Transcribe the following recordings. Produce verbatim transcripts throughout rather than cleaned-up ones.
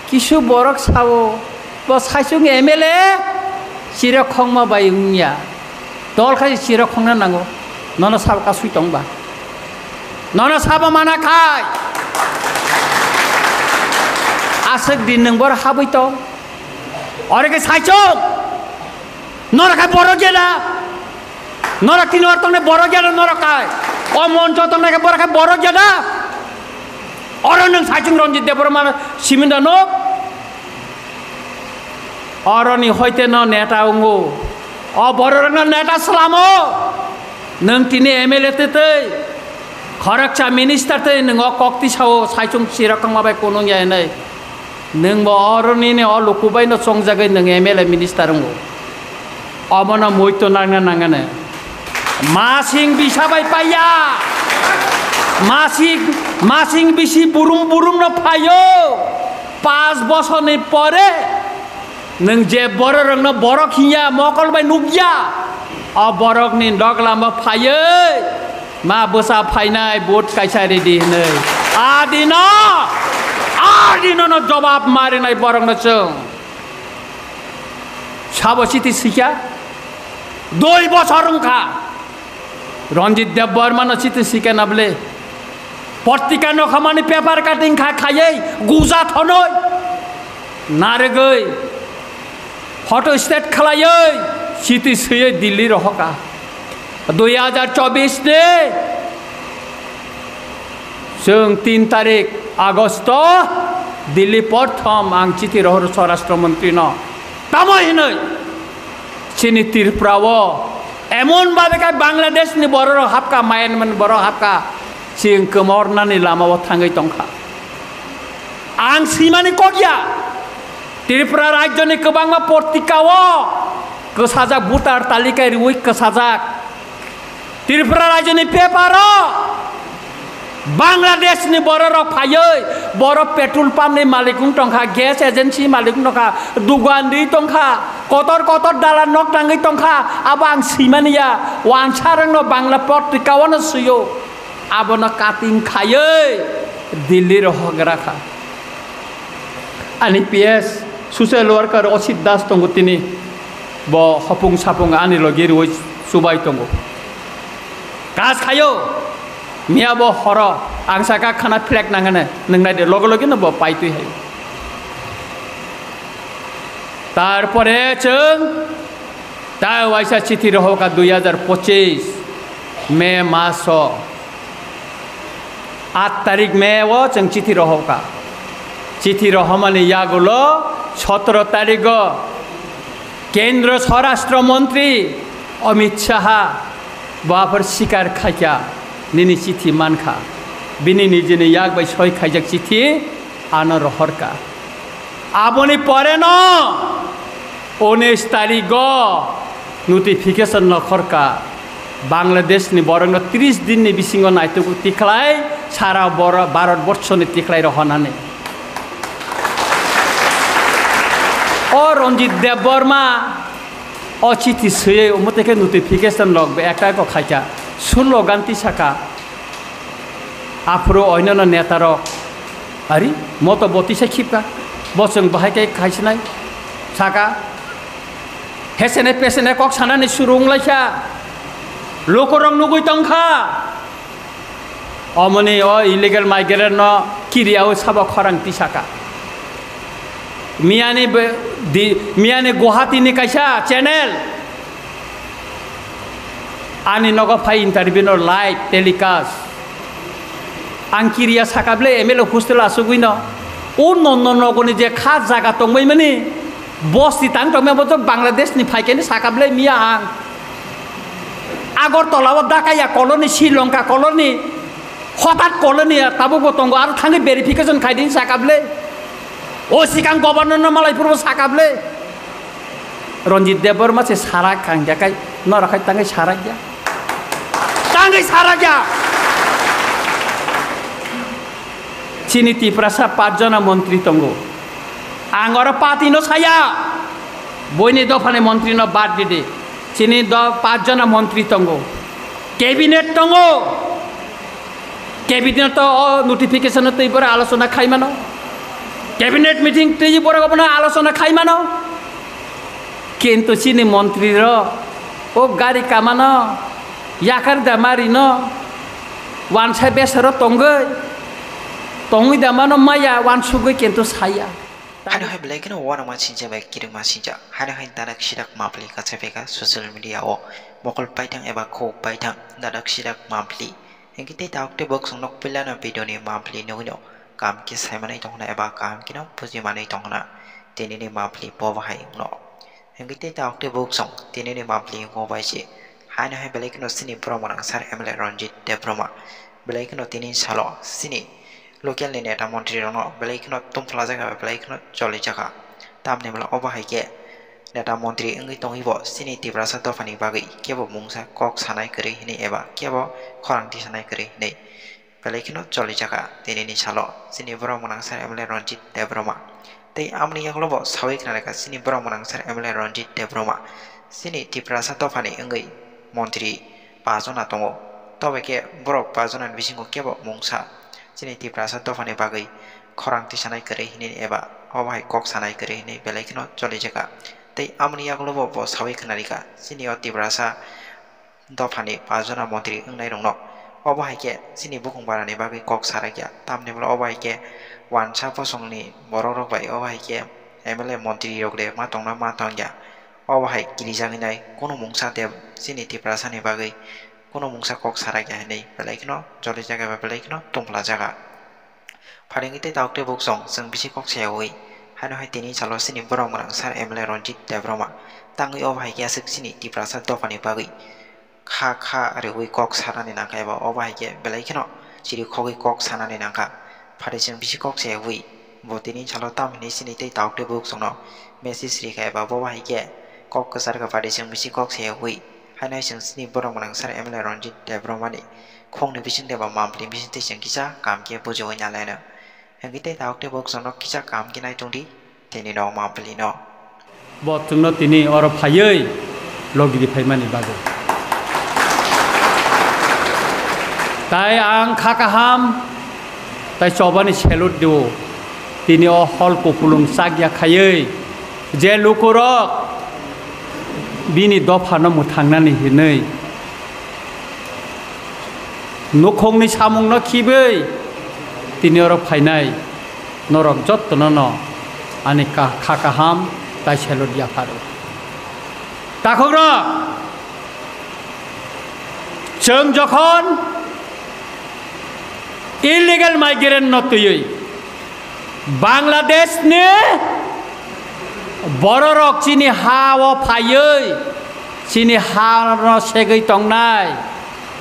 Kisu borok sao, bo saichung M L A chirok khongma bai wngya. Dol khai chirok khongna nango. Nono sabo kasui tong ba. Nono sabo mana khai. Aswk din nwng bor habwi tong. Ore khe saichung. Norok khai borok ya da? Norok tini or tongnai borok ya da norok khai? O moncho tongnai khe borok khai borok ya da? Oro nwng saichung Ranjit Debbarma siminda no? Oroni hoite no neta wngo. O bororokno neta slamo. Nwng tini M L A twi twi khoroksa minister twi nwng o kok tisao saichung chirok wngma bai kunung ya hinwi. Nwng bo oro nini o luku bai no chongjagwi nwng M L A minister wngo. Omono muito nangna nangani. Masing bisa bai paiya. Masing, masing bisi burum burum no phaio. Pas bosorni pore nwng je bororokno borok hinya mokol bai nukya. O borokni doglamo phaiwi Ma bwsa phainai vote kaisa ridi hinwi. A dino, a dino no jobab marinai borokno chwng. Sabo chiti swikha? Dui bosor wngkha. Ranjit Debbarma no chiti swikha na bwle? Portika no khamani paper cutting kha khaiwi guja thonoi. Narigwi. Photo state khlaiwi chiti swiwi Delhi rohokha. Dui hajar chobbish ni chwng tin tarik Agosto Delhi porthom ang chiti rohor Swarashtra Montri no. Tamo hinwi chini Tripura o emon babe khe Bangladesh ni borok rok hapkha, Myanmar ni borok hapkha, chwng kwmornani lama o thangwi tongkha. Ang swimani kok ya. Tripura rajyoni kwbangma portika o kwsajak voter talika riwi kwsajak. Tripura rajyoni paper o Bangladesh ni borok rok phaiwi borok petrol pump ni malik wng tongkha, gas agency malik wng tongkha, dugan ri tongkha, kotor kotor dalan nok tangwi tongkha, abo ang swimani ya, wansarokno Bangla portika o no swio. Abono cutting khaiwi Delhi rohok gra kha. Ani P S social worker Osit Das tongo tini. Bo hopung sapung ani logi rwi chubai tongo. Kas khaio, miya bo horo ang saka khana flag nangane nwngnai de loge loge no bo paitwi hai. Tarpore chwng ta waisa chithi rohoka dui hajar pochis May maso. Aat tarik May o chwng chithi rohokha. Chithi rohomani yagulo sotoro tarigo Kendra Swarashtra Montri Amit Shah bo aphar sikar khaikha, nini chithi mankha. Bini nijini yak bai soi khaijak chithi ano rohorkha. Aboni pore no unis tarigo notification no khorka, Bangladesh ni borok no tris din ni bisingo naitugwi tikhlai sara boro-, Bharat borso ni tikhlai rohonani. O Ranjit Debbarma o chithi swiwi omo tei khe notification rok bo ekta kok khaikha, sullo ganti saka. Aphuru oinano netarok, "Ari, moto bo tisa khipka, bo chwng bahai khe khaisinai," saka. Hesene pesene kok sanani suru wnglaikha, lukurok nugwi tongkha. Omoni o illegal migrant no kiriyaui sabo khorang tisaka. Miyani be-, di, miyani Guwahati ni kaisa channel. Ani nogo phai interview no live telecast. Ang kiriya saka ble M L A hostel asugwi no. O no, no, nogoni je kha jaga tongbai mani. Bosti tang tongmani bo to Bangladesh ni phai khe ni saka ble miya ang. Agartala o Dakaya colony, Sri Lanka colony, hotat colony tabuk bo tongo, aro thangwi verification khai di saka ble. O sikang governor no malai phuru saka ble. Ranjit Debbarma se sarak kang ya kai, norok hai tangwi sarak ya. Tangwi sarak ya. Chini Tiprasa pach jona montri tongo. Ang oro party no saya. Boini dophani montri no bad di di. Chini do pach jona montri tongo. Cabinet tongo. Cabinet o notification o twi bora alochona khai mano. Cabinet meeting twi borok abono alochona khai mano. Kintu chini montri rok o gari kamano, yakar da marino, wansa besaro tongwi, tongwi da mano maya wansugwi kintu saya. Haino hai belai kheno uanama sincha bai kirima sincha. Haino hai dadak sidak mapli kachaiphaikha social media o. Mokol paithang eba khuk paithang dadak sidak mapli. Hinkhe tei tabuk tei bwswk nok puilano video ni mapli nugwino kaham khe saimanwi tongkhna eba kaham kheno bujimanwi tongkhna tinini mapli bo bahai wngno. Hinkhe tei tabuk tei bwswk tinini mapli wngkha bai se. Haino hai belai kheno chini borok mwnangsar M L A Ranjit Debbarma belai kheno tini salo chini local ni neta montri rokno belai kheno tongphlajak eba belai kheno cholijak kha. Tamni hwnba obo hai khe neta montri wngwi tongwi bo chini Tiprasa dophani bagwi kebo mungsa kok sanai kwrwi hwnwi eba kebo khorang tisanai kwrwi hwnwi belai kheno cholijak kha. Tinini salo chini borok mwnangsar M L A Ranjit Debbarma tei amoni yagulo bo sawi khna rwkha chini borok mwnangsar M L A Ranjit Debbarma chini Tiprasa dophani wngwi montri pajona tongo. Tobai khe borok pajona ni bisingo kebo mungsa chini Tiprasa dophani bagwi khorang tisanai kwrwi hwnwi eba obo hai kok sanai kwrwi hwnwi belai kheno cholijak kha. Tei amoni yagulo bo bo sawi khna rwkha chini o Tiprasa dophani pajona montri wngnairokno. Obo hai khe chini bukhung barani bagwi kok sarakya, tamni hwnba obo hai khe wansa bosongni borok rok bai obo hai khe M L A montri rok de ma tongna ma tongya. Obo hai kirijagwi nai kunu mungsa de chini Tiprasa ni bagwi kunu mungsa kok sarakya hinwi belai kheno cholijak eba belai kheno tongphlajak kha. Pharingwi tei tabuk tei bwswk chwng bisi kok sayawi. Haino hai tini salo chini borok mwnangsar M L A Ranjit Debbarma tangwi obo hai khe aswk chini Tiprasa dophani bagwi kha kha rwui kok sanani nangkha eba obo hai khe belai kheno chirikhogwi kok sanani nangkha. Phatai chwng bisi kok sayawi bo tini salo tam hinwi chini tei tabuk tei bwswkno message rikha eba bo hai khe kok kwchar kha. Phatai chwng bisi kok sayawi haino hai chwng chini borok mwnangsar M L A Ranjit Debbarmani khokni bisingtwi eba mapli bisingtwi chwng kisa kaham khe bujiwi nalaino. Hinkhe tei tabuk tei bwswkno kisa kaham khe nai tongdi, tini no mapli no. Bo chwngno tini oro phaiwi logi di phaimani bagwi. Tai ang kha kaham, tai chobani salute diwo. Tini o hol kupulung chakya khaiwi je lukurok bini dophano mwthangnani hinwi nukhungni samungno khibwi tini oro phainai norok jottono no ani ka-, kha kaham tai salute yapharo. Takhukrok, chwng jokhon illegal migrant no twiwi Bangladesh ni bororok chini ha o phaiwi chini ha no segwi tongnai,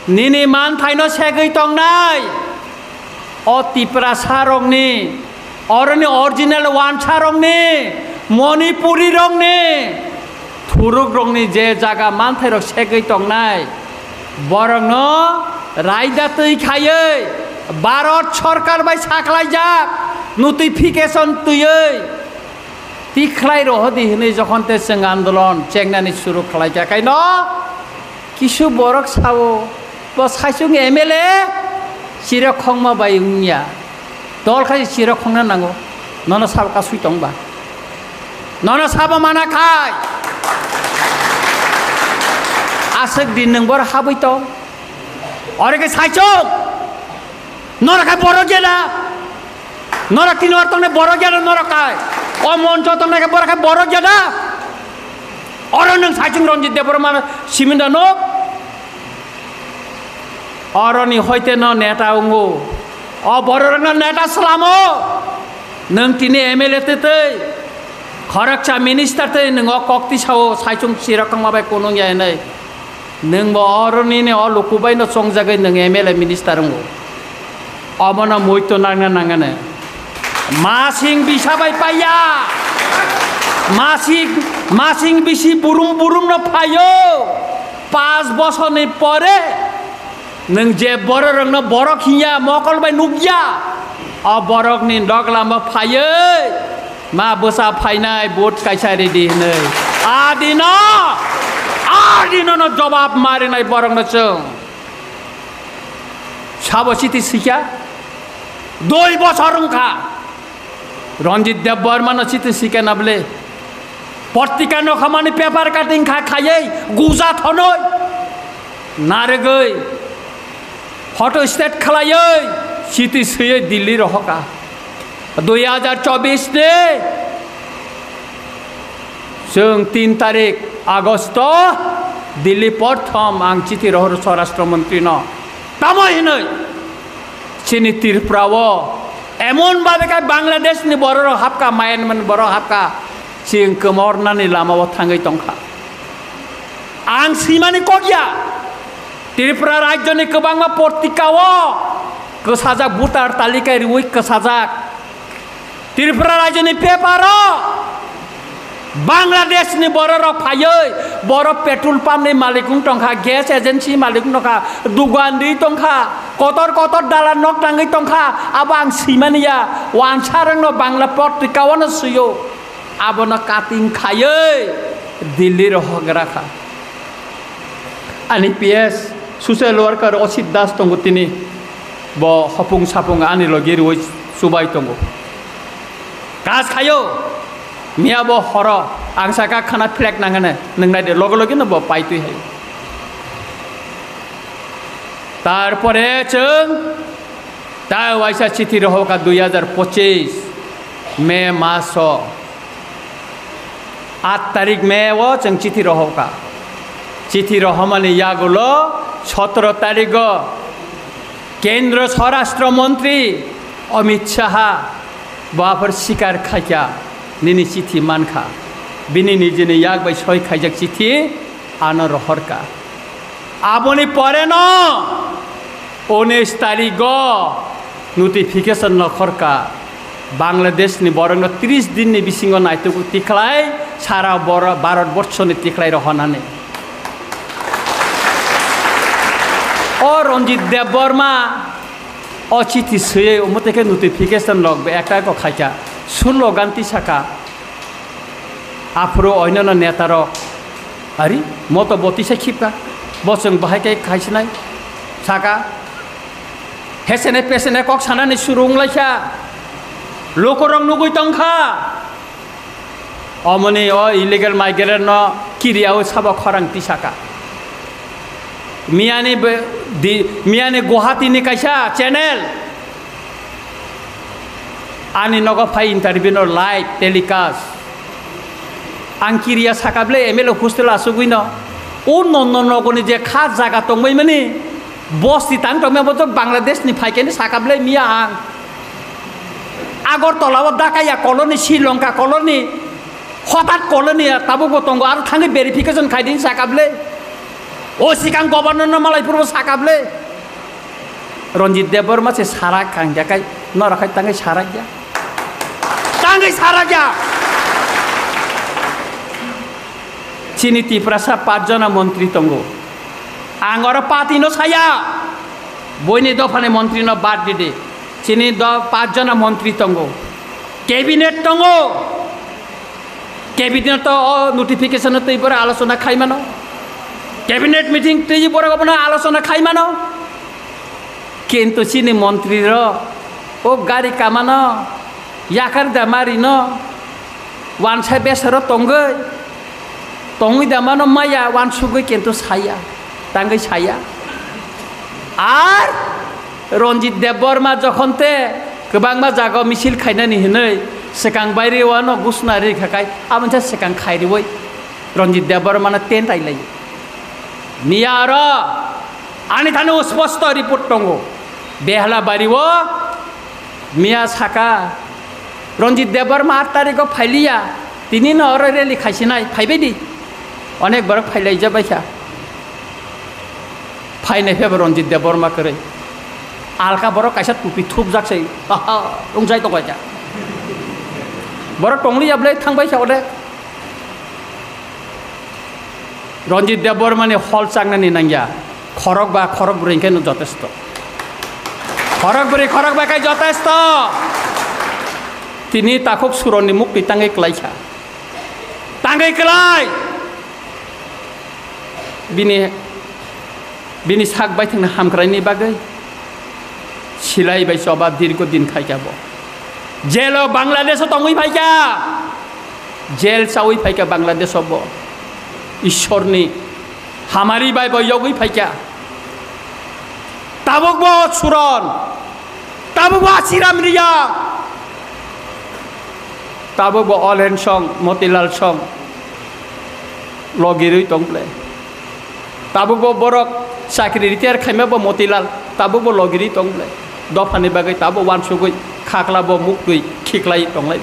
nini manthai no segwi tongnai, o Tiprasa rokni, oroni original wansa rokni, Manipuri rokni, Thuruk rokni je jaga manthai rok segwi tongnai, borokno raida twi khaiwi Bharat Sarkar bai saklaijak notification twiwi tikhlai rohodi hinwi jokhon te chwng andolon chengnani suru khlaikha kaino kisu borok sao, bo saichung M L A chirok khongma bai wngya. Dol khai chirok khongna nango. Nono sabo kasui tong ba? Nono sabo mana khai? Aswk din nwng bor habwi tong. Ore khe saichung. Noro khai borok gela. Noro tini or tongnai borok gela noro khai. O moncho tongnai khai borok khai borok gela. Oro nwng saichung Ranjit Debbarma siminda nok. Oroni hoite no neta wngo. O bororokno neta slamo. Nwng tini M L A twi twi khoroksa minister twi nwng o kok tisao saichung chirok wngma bai kunung ya hinwi. Nwng bo oroni ni o luku bai no chongjagwi nwng M L A minister wngo. Omono muito nangna nangani. Masing bisa bai paiya. Masing, masing bisi burum burum no phaio. Pas bosor ni pore nwng je borok rok no borok hinya mokol bai nukya. O borok ni doglam o phaiwi ma bwsa phainai vote kaisa ridi hinwi. A dino, a dino no jobab marinai borok no chwng. Sabo chiti sikya? Dui bosor wngkha. Ranjit Debbarma no chiti sikena bole. Portika no khamani paper cutting kha khayai guja thonoi. Narigoi. Photo state khalayoi. Chiti suyoi Delhi rohoka. Dui hajar chobbish ni. Chwng tin tarik Agosto Delhi porthom ang chiti rohor Swarashtra Montri no. Tamo hinoi. Chini Tripura o emon babe khe Bangladesh ni borok rok hapka, Myanmar ni borok hapka, chwng kwmornani lama o thangwi tongkha. Ang swimani kok ya, Tripura rajyo ni kwbangma portika o kwsajak, voter talika riwi kwsajak. Tripura rajyoni paper o Bangladesh ni borok rok phaiwi borok petrol pump ni malik wng tongkha, gas agency malik wng tongkha, dugan ri tongkha, kotor kotor dalan nok tangwi tongkha, abo ang swimani ya, wansa rokno Bangla portika o no swio, abono cutting khaiwi Delhi rohok gra kha. Ani P S social worker Osit Das tongo tini. Bo hopung sapung ani logi rwi chubai tongo. Kas khayo, miya bo horo, ang saka khana flag nangane, nung nai de, logo logi no bo pai twi hai. Tarpore chwng ta waisa chithi rohoka dui hajar pochis May maso. Aat tarik May o chwng chithi rohoka. Chithi rohomani yagulo sotoro tarigo Kendra Swarashtra Montri Amit Shaha bo aphar sikar khaikha, nini chithi mankha. Bini nijini yak bai soi khaijak chithi ano rohorka. Aboni pore no unis tarigo notification nokhorka, Bangladesh ni borok no tris din ni bisingo naitugwi tikhlai sara Boro-, Bharat borso ni tikhlai rohonani. O Ranjit Debbarma o chithi swiwi omo tei khe notification rok be ekta kok khaikha, sullo ganti saka. Aphuru oinano netarok, ari, moto botisa khipka, bo chwng bahai khe khaisinai, saka, hesene pesene kok sanani suru wnglaikha, lukurok nugwi tongkha, omoni o illegal migrant no kiriyaui sabo khorang tisaka. Miyani be-, di, miyani Guwahati ni kaisa channel, ani nogo phai interview no live telecast. Ang kiriya saka ble M L A hostel asugwi no. O no, no, nogoni je kha jaga tongbai mani, bosti tang tongmani abo to Bangladesh ni phai khe saka ble miya ang. Agartala o Dakaya colony, Sri Lanka colony, hotat colony tabuk bo tongo, aro thangwi verification khai din saka ble. O sikang governor no malai purbo saka ble. Ranjit Debbarma se sarak kang ya kai, norok hai tangwi sarak ya. Tangwi sarak ya. Chini Tiprasa pach jona montri tongo. Ang oro party no saya. Boini dophani montri no bad di di. Chini do pach jona montri tongo. Cabinet tongo. Cabinet o notification twi bora alochona khai mano. Cabinet meeting twi bora obono alochona khai mano. Kintu chini montri rok o gari kamano, yakar da marino, wansa besaro tongwi, tongwi da mano maya wansugwi kintu saya, tangwi saya. Ar Ranjit Debbarma jokhon te kwbangma jaga misil khainani hinwi swkang bairi wano gusna ri khakai, aboni sa swkang khairiwi Ranjit Debbarma no tent ailai. Miya aro ani thani usposto report tongo. Behla bari o miya saka Ranjit Debbarma aat tarikh o phailiya. Tini no oro rally khaisinai phaibai di. Onek borok phailaijak baikha. Phainai phebo Ranjit Debbarma kwrwi. Alka borok kaisa tupi thupjak se. Haha, wngjai tongkha kha. Borok tongliya bwlai thangbai kha ode. Ranjit Debbarmani hol chaknani nangya, khorok ba khorok bwrwi hwnkhe no jotesto. Khorok bwrwi khorok ba khe jotesto. Tini takhuk suroni mukti tangwi kwlaikha. Tangwi kwlai. Bini, bini sak baithangni hamkraini bagwi silai bai choba dirgo din khaikha bo. Jelo Bangladesh o tongwi phaikha, jel chawi phaikha Bangladesh o bo. Ishorni hamari bai bo yogwi phaikha. Tabuk bo Suron, tabuk bo Asiram Riyang, tabuk bo Olen Song, Motilal Song logirwi tong ble. Tabuk bo borok chakri retire khaima bo Motilal, tabuk bo logirwi tong ble. Dophani bagwi tabuk wansugwi khakla bo muktwi khiklai tonglai.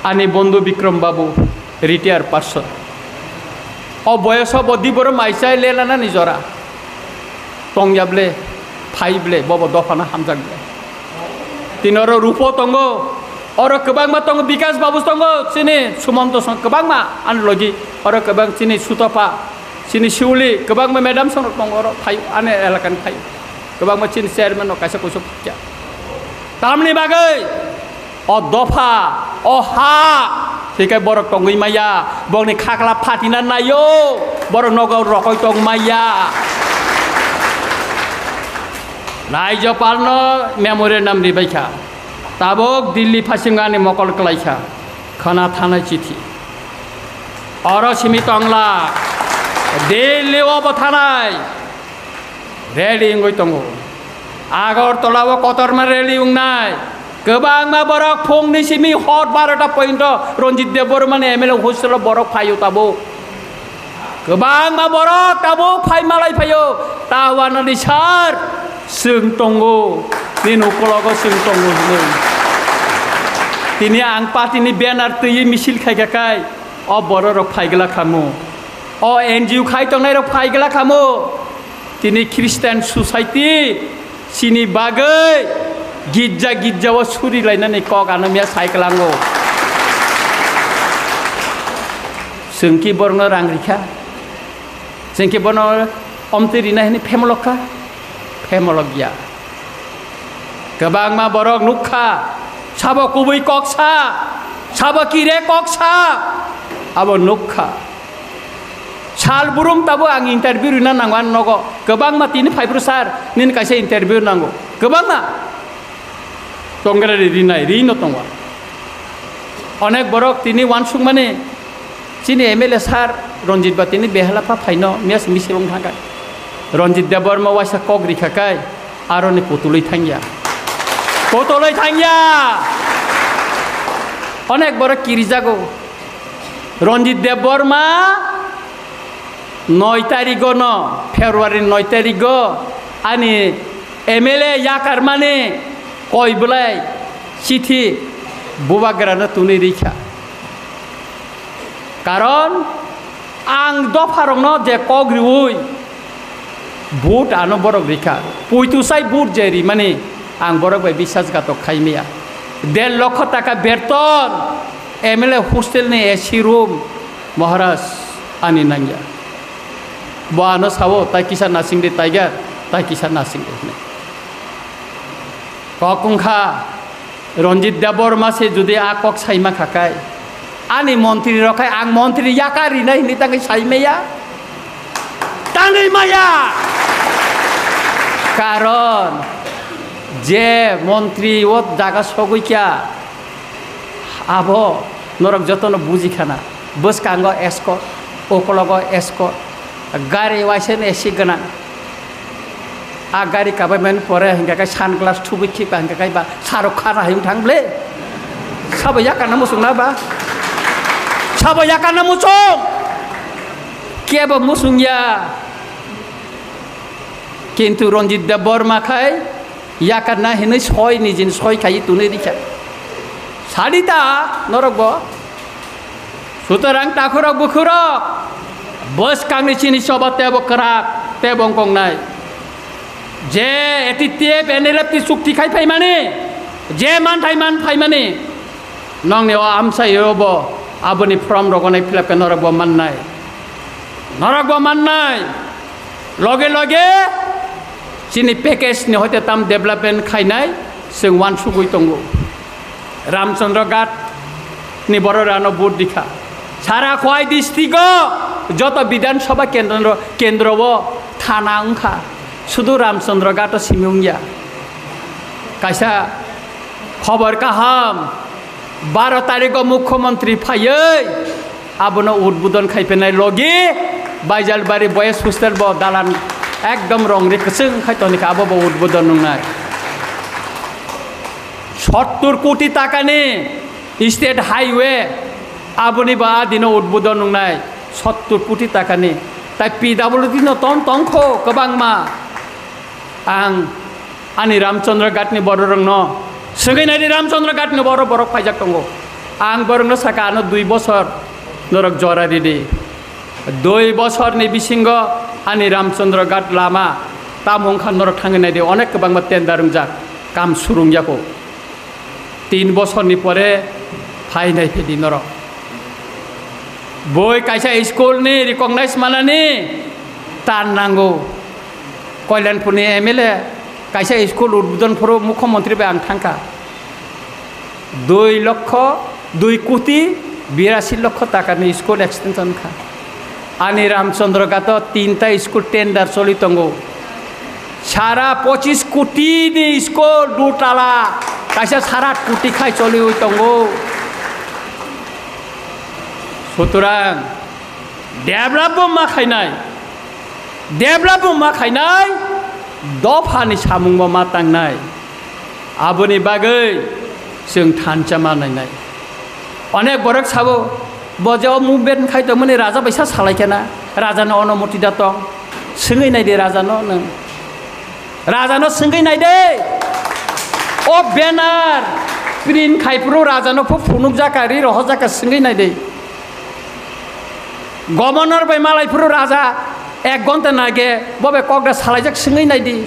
Ani bondhu Bikram Babu, retire person. O boyoso bo diboro maisai lenanani jora. Tongya ble, phai ble, bobo dophano hamjak ble. Tini oro Rupo tongo, oro kwbangma tongo, Bikas Babu tongo, chini Sumonto song kwbangma ani logi, oro kwbang chini Sutopa, chini Siuli, kwbangma madam song tongo oro phai, ani elakani phai. Kwbangma chini chairman no kaisa kuisuk phai. Tamni bagwi o dopha, o ha, hikai borok tongwi maya, bokni khakla phatina naio, borok nogo rokoi tong maya. Raijopalno memorandum ribaikha, tabuk Delhi phasingani mokol klaikha, khana thanai chithi. Oro simi tongla, Delhi o bo thanai. Rally wngwi tongo. Agartala o kotorma rally wngnai. Kwbangma borok phungni simi hor barota pointo Ranjit Debbarmani M L A hostel o borok phaio tabuk. Kwbangma borok tabuk phai malai phaio. Tawanani sir, chwng tongo. Nini ukologo chwng tongo hinwi. Tini ang party ni banner twiwi misil khaikha kai. O bororok phaigla khamu, o N G O khai tongnairok phaigla khamu. Tini Christian society chini bagwi gitja gitja o suri lainani kok ano miya sai kwlango. Chwng ki borokno rang rikha, chwng ki bono omtwi rina hini phemolok kha, phemolok ya. Kwbangma borok nukha, sabo kubui kok sa, sabo kire kok sa, abo nukha. Sal burum tabuk ang interview rina nango ani nogo. Kwbangma tini phaiphru sir, nini kaisa interview nango. Kwbangma. Tongra ri rinai, ri no tongo. Onek borok tini wansukmani, chini M L A sir Ranjit ba tini behala pha phaino, miya simi sebung thangkha. Ranjit Debbarma waisa kok rikha kai, aroni putulwi thangya. Putulwi thangya! Onek borok kirijago. Ranjit Debbarma noi tarigo no, February noi tarigo ani M L A yakarmani koi belai chithi bubagrano tunui rikha. Karon ang dopharokno je kok riui vote ano borok rikha, puitu sai vote je rimani ang borok bai biswasghatok khaimaya. Der lokho taka berton, M L A hostel ni A C room, Maharaj ani nangya. Bo ano sao, tai kisa nasing di Tiger, tai kisa nasing di hwnwi. Kok wngkha, Ranjit Debbarma se jodi a kok saima kha kai, ani montri rok khai ang montri yaka rinai hwnwi tangwi saimaya? Tangwi maya! Karon je montri o jaga sogwi kya, abo norok jotono buji khana, bwskango escort, ukologo escort, gari waisa ni A C gwnang. A gari kabaimani pore hingka khe sunglass thubui khikha hingka khe ba sarok khana hayung thang ble. Sabo yakarna muchung na ba? Sabo yakarna muchung? Kebo muchung ya. Kintu Ranjit Debbarma khai yakarna hinwi soi nijini soi khai tunui rikha. Sadi ta norok bo. Sutarang takhurok bukhurok, bwskangni chini choba tebo kwrak, tebo wngkoknai. Je A T T F N L F ni chukti khai phaimani, je manthai man phaimani, nongni o amchaio bo aboni form rogonai fill up khe norok bo mannai. Norok bo mannai. Loge loge chini package ni hoite tam development khainai, chwng wansugwi tongo. Ramchandra Ghat ni borok rano vote dikha. Sara Khowai district o joto Bidhan Sabha kendro, kendro o thana wngkha. Sudu Ramchandra Ghat o simi wngya. Kaisa Khobor kaham, baro tarikgo mukhyamantri phaiwi abono udbodon khaiphainai logi Baijalbari boys hostel bo dalan ekdom rongri kwchwng khai tonikha, abo bo udbodon wngnai. Sottor koti takani state highway, aboni bo a dino udbodon wngnai sottor koti takani. Tai P W D no ton tongkho kwbangma. Ang ani Ramchandra Ghatni bororokno swngwi naidi, Ramchandra Ghatni boro borok phaijak tongo. Ang borokno saka, ano dui bosor norok jora ridi. Dui bosorni bisingo ani Ramchandra Ghat lama tamo wngkha norok thangwi naidi, onek kwbangma tender wngjak, kam surungyaku. Tin bosorni pore phai naiphidi norok. Boi kaisa school ni recognize manani tan nango. Kalyanpurni M L A kaisa school udbodon phuru mukhyamantri bai ang thangkha. Dui lokho, dui koti birasi lokho takani school extension kha. Ani Ramchandra Ghato tinta school tender choli tongo. Sara pochis koti ni school dutala, kaisa sara koti khai choliwi tongo. Sutorang develop bo ma khainai, develop bo ma khainai, dophani samung bo ma tangnai. Aboni bagwi chwng thansa ma nainai. Onek borok sabo, bo je o movement khai tongmani raja bai sa salai khe na, raja no onumoti da tong. Swngwi nai di raja no nwng. Raja no swngwi nai de. O banner print khai phuru raja no phu phunuk jaka, ri rohor jaka, swngwi nai de. Governor bai malai phuru raja ek ghonta nage bo bai kok da salaijak, swngwi nai di.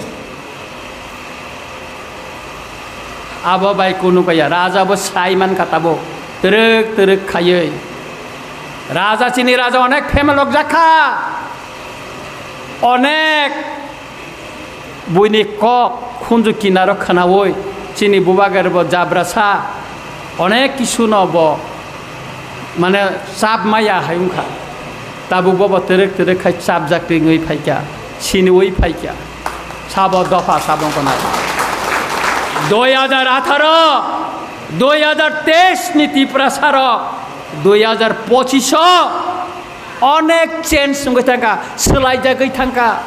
Abo bai kunu kaya, raja bo sai man kha tabuk, twrwk twrwk khaiwi. Raja, chini raja onek phemalok jakha, onek buini kok khunju kinaro khwnawi chini bubagrabo jabrasa onek kisu no bo mane chap maya hai wngkha. Tabuk bo bo twrwk twrwk khai chapjak ringwi phaikha, siniwi phaikha. Sabo dopha sabo wngkha nai. Dui hajar atharo, dui hajar teis ni Tiprasa rok dui hajar pochis o onek change wngwi thangkha, swlaijagwi thangkha.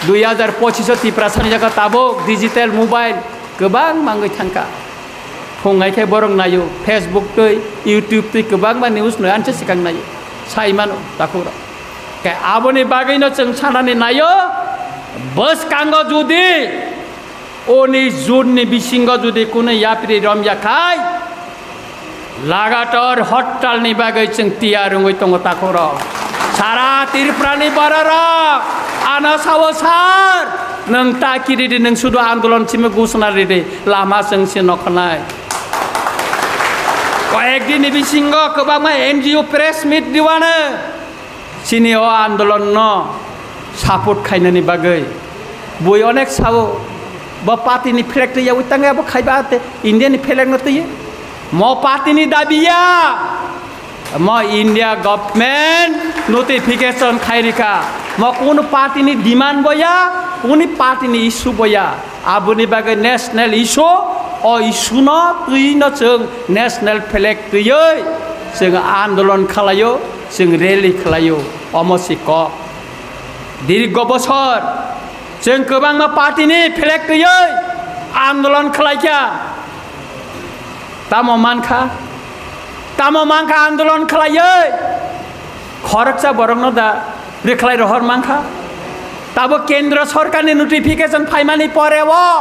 Dui hajar pochis o Tiprasa ni jaga tabuk digital mobile kwbang mangwi thangkha. Phung hai khe borok naio, Facebook twi, YouTube twi kwbangma news no anse swkang naio, sai mano takhuk rok. Khe aboni bagwi no chwng sanani naio, bwskango judi oni June ni bisingo judi kunu yapri romya khai, lagatar hortal ni bagwi chwng tiyar wngwi tongo takhuk rok. Sara Tripura ni bororok ano sao, "Sir, nwng ta kiri di, nwng sudu andolon simi gusna ridi, lama chwng se nokhanai." Koyek din ni bisingo kwbangma N G O press meet diwano chini o andolon no support khainani bagwi. Bui onek sao, bo party ni flag twi yawi tangwi abo khaiba te India ni flag no twi. Mo party ni dabi ya. Mo India government notification khai rikha. Mo kunu party ni demand bo ya, kunu party ni issue bo ya. Aboni bagwi national issue, o issue no twi no chwng national flag twiwi chwng andolon khwlaio, chwng rally khwlaio. Omo si kok. Dirgo bosor chwng kwbangma party ni flag twiwi andolon khwlaikha. Tamo mankha? Tamo mankha andolon khwlaiwi? Khoroksa borokno da rwkhlai rohor mankha? Tabo kendro sorkarni notification phaimani pore o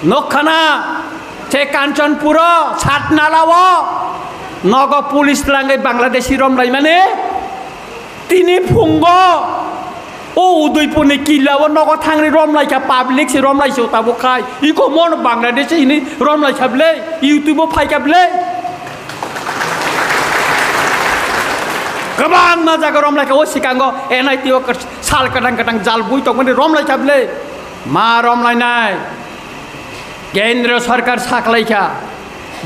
nokkhana se Kanchanpuro, Satnala o nogo police twlangwi Bangladeshi romlaimani. Tini phungo o Udaipurni killa o nogo thangri romlaikha, public se romlaisio tabuk khai. Iko mon Bangladesh hini romlaikha ble, YouTube o phaikha ble. Kwbangma jaga romlaikha, o sikango N I T o sal kwtang kwtang jal bui tongmani romlaikha ble. Ma romlainai? Kendro sorkar saklaikha,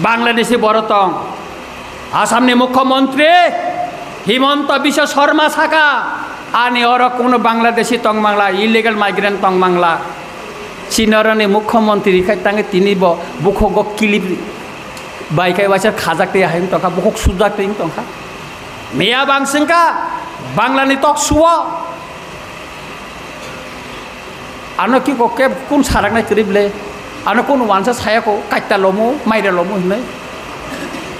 Bangladeshi borok tong. Assamni mukhyamantri Himanta Biswa Sarma saka, ani oro kuno Bangladeshi tong mangla, illegal migrant tong mangla. Sinoroni mukhyamantri khai tangwi tini bo bukhugo kilip bai khai waisa khajak tei hai wng tongkha, bukhuk sujak tei wng tongkha. Miya bang swngkha Banglani tok suo. Ano ki ko ke kun saraknai kwrwi ble? Ano kun wansa saya ko kaita lomo, maira lomo hinwi.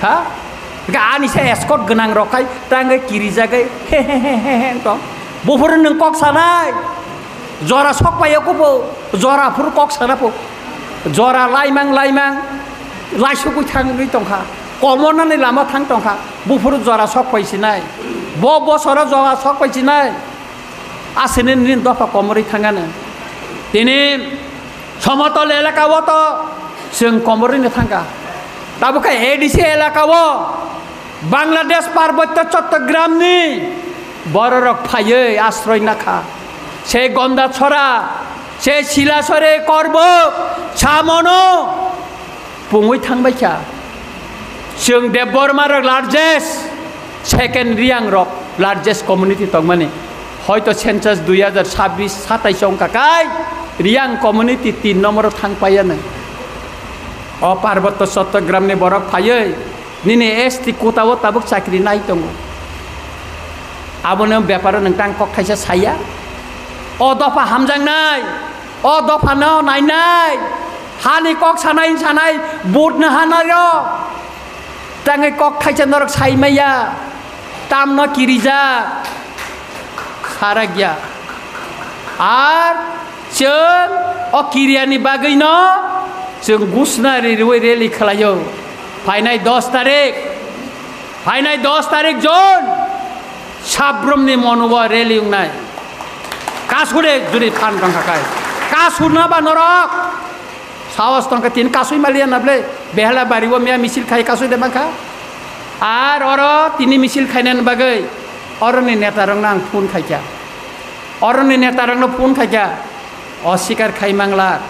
Ha? Ga ani se escort gwnang rok khai tangwi kirijagai he he he he he to. Buphuru nwng kok sanai. Jora sok pai kubo, jora phuru kok sana pho. Jora laimang laimang laisugwi thangwi tongkha. Komornani lama thang tongkha. Buphuru jora sok pai sinai. Bo bosoro jora sok pai sinai. Asini nini dopha komorwi thangano. Tini somotol elaka o to chwng komorwino thangkha. Tabukhe A D C elaka o Bangladesh Parbotyo Chottogramni bororok phaiwi asroi nakha. Se Gondachora, se Silasore, Korbok, Samono pungwi thangbaikha. Chwng Debbarma rok largest, second Riang rok largest community tongmani. Hoito census dui hajar sabbish satais wngkha kai Riang community tin nomboro thangpaiya nang. O Parbotyo Chottogramni borok phaiwi nini S T quota o tabuk chakri nai tongo. Aboni beparo nwng tang kok thaisa saya. O dopha hamjaknai, o dophano nainai, hani kok sanai sanai, vote no hanai rok. Tangwi kok thaisa norok sai maya, tamno kirijak, sarakya. Ar chwng o kiriani bagwino chwng gusna ri rwi rally khlaio. Phainai dos tarik, phainai dos tarik June, sabrumni monubo rally wngnai. Kasure juri phan tongkha kai. Kasurna ba norok. Sahos tongkha tini kasui maliya na ble, Behela bari o miya misil khai kasui de mankha. Ar oro tini misil khainani bagwi oroni netarokno ang phone khaikha. Oroni netarokno phone khaikha, osikar khai mangla.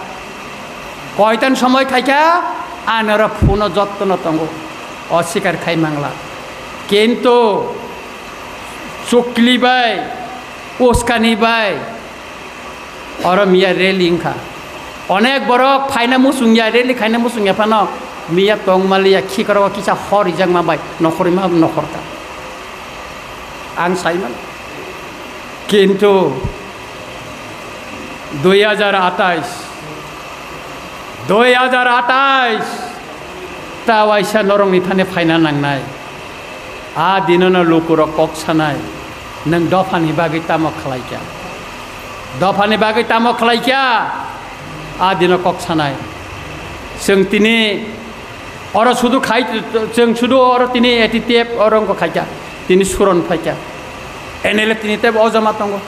Koitan somoi khaikha, ani oro phone o jottono tongo, osikar khai mangla. Kintu chukli bai, uskani bai, oro miya rally wngkha. Onek borok phaina muchungya, rally khaina muchungya phano miya tongmaliya, khikrok kisa hor rijak ma bai, nokhorima nokhorta. Ang saimano. Kintu dui hajar atais, dui hajar atais ta waisa norokni thani phaina nangnai. A dinono lukurok kok sanai, "Nwng dophani bagwi tamo khlaikha? Dophani bagwi tamo khlaikha?" A dino kok sanai. Chwng tini oro sudu khai, chwng sudu oro tini A T T F oro wngkha khaikha. Tini suron phaikha. N L A tini tebo o jama tongo.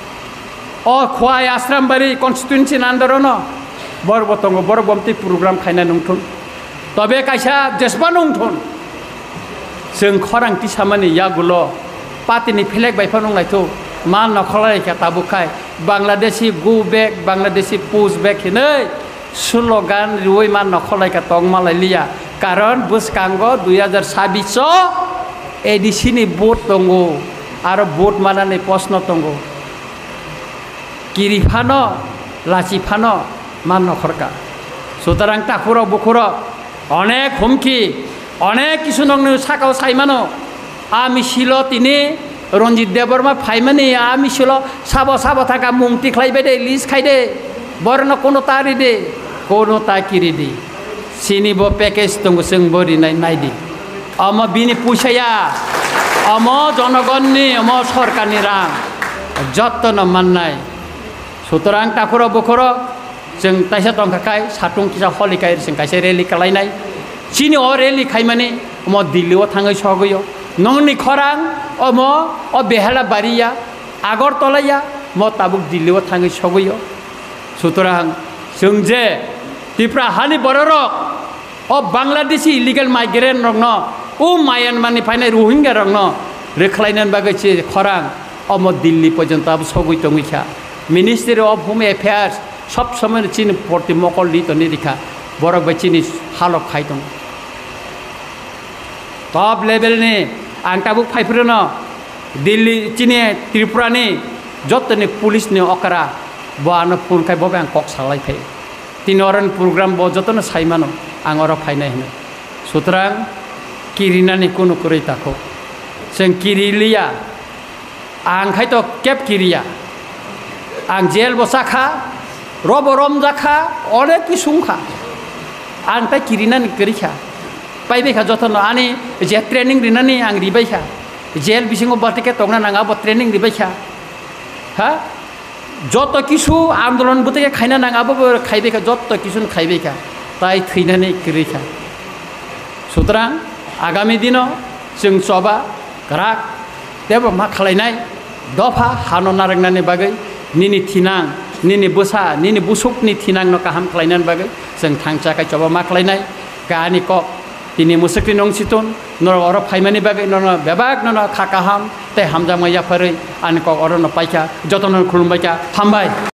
O Khowai Asrambari constituency ni under o no borok bo tongo, borok bo omtwi program khaina nungthun. Tobe kaisa jesba nungthun. Chwng khorang tisamani yagulo party ni flag bai phano wnglaithu. Ma nokholai kha tabuk khai Bangladeshi go back, Bangladeshi push back hinwi slogan riwi ma nokholai kha tongma lai liya. Karon bwskango dui hajar sabbish o A D C ni vote tongo, aro vote manani proshno tongo. Kiri phano, lachi phano ma nokhorka. Sutarang takhurok bukhurok onek humki, onek kisu nokni sakao saimano. A misilo tini Ranjit Debbarma phaimani, a misilo sabo sabo thangkha, mung tikhlai bai de, list khai de, borno kono ta ri de, kono ta kiri di. Chini bo package tongo, chwng bo rinai nai di. Omo bini puisa ya, omo jonogonni, omo sorkarni rang, jottono mannai. Sutorang takhuro bukhuro chwng taisa tongkha khai satung kisa holi khai chwng kaisa rally kalainai. Chini o rally khaimani omo Delhi o thangwi sogwi o. Nongni khorang omo o Behela bari ya, Agartala ya, mo tabuk Delhi o thangwi sogwi o. Sutorang chwng je Tipra hani bororok o Bangladeshi illegal migrant rokno, o Myanmar ni phainai Rohingya rokno rwkhlainani bagwi se khorang omo Delhi porjonto abo sogwi tongwi kha. Ministry of Home Affairs sob somoi no chini porti mokol di toni rikha, borok bai chini halok khai tongo. Top level ni ang tabuk phai phuru no Delhi chini Tripura ni joto ni police ni okra bo ano phone khai bo bai ang kok salai phai. Tini oroni program bo jotono sai mano, ang oro phainai hwnwi. Sutrang kirinani kunu kwrwi takhuk. Chwng kiriliya, ang khai to kep kiriya. Ang jail bo chakha, robo romjakha, onek kisu wngkha. Ang tai kirinani kwrwi kha. Paibai kha jotono ani je training rinani ang ribai kha. Jail bisingo bati khe tongna nang abo training ribai kha. Ha? Joto kisu andolon bwtwi khe khaina nang abo bo khaibai kha, joto kisu khaibai kha. Tai thwinani kwrwi kha. Sutrang agami dino chwng choba kwrak tebo ma khlainai dopha hano narwknani bagwi nini thinang, nini bwsa, nini busukni thinangno kaham khlainani bagwi chwng thangcha khai choba ma khlainai. Ani kok tini mwswkni nung chitun norok oro phaimani bagwi nono bebak nono kha kaham tei hamjakma yapharwi ani kok orono paikha, jotono khulumbaikha, hambai.